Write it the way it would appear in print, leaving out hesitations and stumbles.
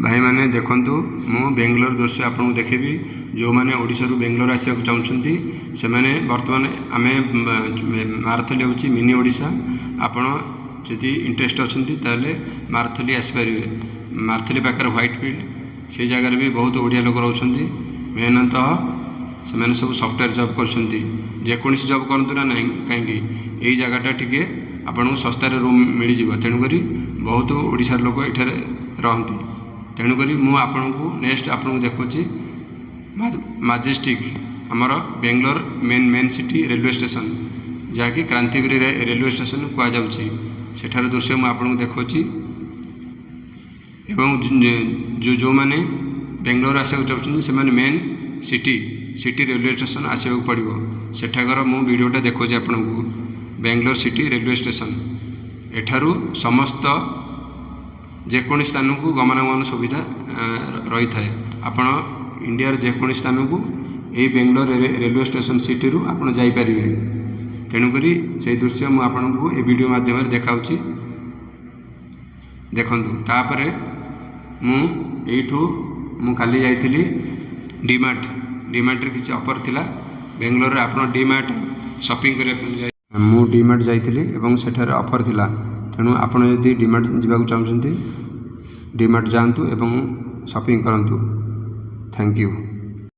ଭାଇମାନେ, ଦେଖନ୍ତୁ, ମୁଁ ବେଙ୍ଗଲୋର ଦୃଶ୍ୟ ଆପଣଙ୍କୁ ଦେଖେଇବି। ଯେଉଁମାନେ ଓଡ଼ିଶାରୁ ବେଙ୍ଗଲୋର ଆସିବାକୁ ଚାହୁଁଛନ୍ତି, ସେମାନେ ବର୍ତ୍ତମାନ ଆମେ ମାରଥଲି ହେଉଛି ମିନି ଓଡ଼ିଶା। ଆପଣ ଯଦି ଇଣ୍ଟରେଷ୍ଟ ଅଛନ୍ତି, ତାହେଲେ ମାରଥଲି ଆସିପାରିବେ। ମାରଥଲି ପାଖରେ ହ୍ୱାଇଟ୍ ଫିଲ୍ଡ, ସେଇ ଜାଗାରେ ବି ବହୁତ ଓଡ଼ିଆ ଲୋକ ରହୁଛନ୍ତି। ମେନତଃ ସେମାନେ ସବୁ ସଫ୍ଟୱେର୍ ଜବ୍ କରୁଛନ୍ତି। ଯେକୌଣସି ଜବ୍ କରନ୍ତୁ ନା ନାହିଁ କାହିଁକି, ଏଇ ଜାଗାଟା ଟିକେ ଆପଣଙ୍କୁ ଶସ୍ତାରେ ରୁମ୍ ମିଳିଯିବ। ତେଣୁକରି ବହୁତ ଓଡ଼ିଶାର ଲୋକ ଏଠାରେ ରହନ୍ତି। ତେଣୁକରି ମୁଁ ଆପଣଙ୍କୁ ନେକ୍ସଟ ଆପଣଙ୍କୁ ଦେଖାଉଛି ମାଜେଷ୍ଟିକ୍, ଆମର Bangalore main city railway station, ଯାହାକି କ୍ରାନ୍ତିବୀର ରେଲୱେ ଷ୍ଟେସନ କୁହାଯାଉଛି। ସେଠାର ଦୃଶ୍ୟ ମୁଁ ଆପଣଙ୍କୁ ଦେଖାଉଛି। ଏବଂ ଯେଉଁମାନେ ବେଙ୍ଗଲୋର ଆସିବାକୁ ଚାହୁଁଛନ୍ତି, ସେମାନେ ମେନ୍ ସିଟି ରେଲୱେ ଷ୍ଟେସନ ଆସିବାକୁ ପଡ଼ିବ। ସେଠାକାର ମୁଁ ଭିଡ଼ିଓଟା ଦେଖାଉଛି ଆପଣଙ୍କୁ। ବେଙ୍ଗଲୋର ସିଟି ରେଲୱେ ଷ୍ଟେସନ, ଏଠାରୁ ସମସ୍ତ ଯେକୌଣସି ସ୍ଥାନକୁ ଗମନାଗମନ ସୁବିଧା ରହିଥାଏ। ଆପଣ ଇଣ୍ଡିଆର ଯେକୌଣସି ସ୍ଥାନକୁ ଏଇ ବେଙ୍ଗଲୋର ରେଲୱେ ଷ୍ଟେସନ ସିଟିରୁ ଆପଣ ଯାଇପାରିବେ। ତେଣୁକରି ସେଇ ଦୃଶ୍ୟ ମୁଁ ଆପଣଙ୍କୁ ଏ ଭିଡ଼ିଓ ମାଧ୍ୟମରେ ଦେଖାଉଛି, ଦେଖନ୍ତୁ। ତାପରେ ମୁଁ ଏଇଠୁ ମୁଁ କାଲି ଯାଇଥିଲି ଡିମାର୍ଟ। ଡିମାର୍ଟରେ କିଛି ଅଫର୍ ଥିଲା। ବେଙ୍ଗଲୋରରେ ଆପଣ ଡିମାର୍ଟ ସପିଂ କରିବା ପାଇଁ ଯାଇ ମୁଁ ଡିମାର୍ଟ ଯାଇଥିଲି ଏବଂ ସେଠାରେ ଅଫର୍ ଥିଲା। ତେଣୁ ଆପଣ ଯଦି ଡିମାର୍ଟ ଯିବାକୁ ଚାହୁଁଛନ୍ତି, ଡିମାର୍ଟ ଯାଆନ୍ତୁ ଏବଂ ସପିଂ କରନ୍ତୁ। Thank you.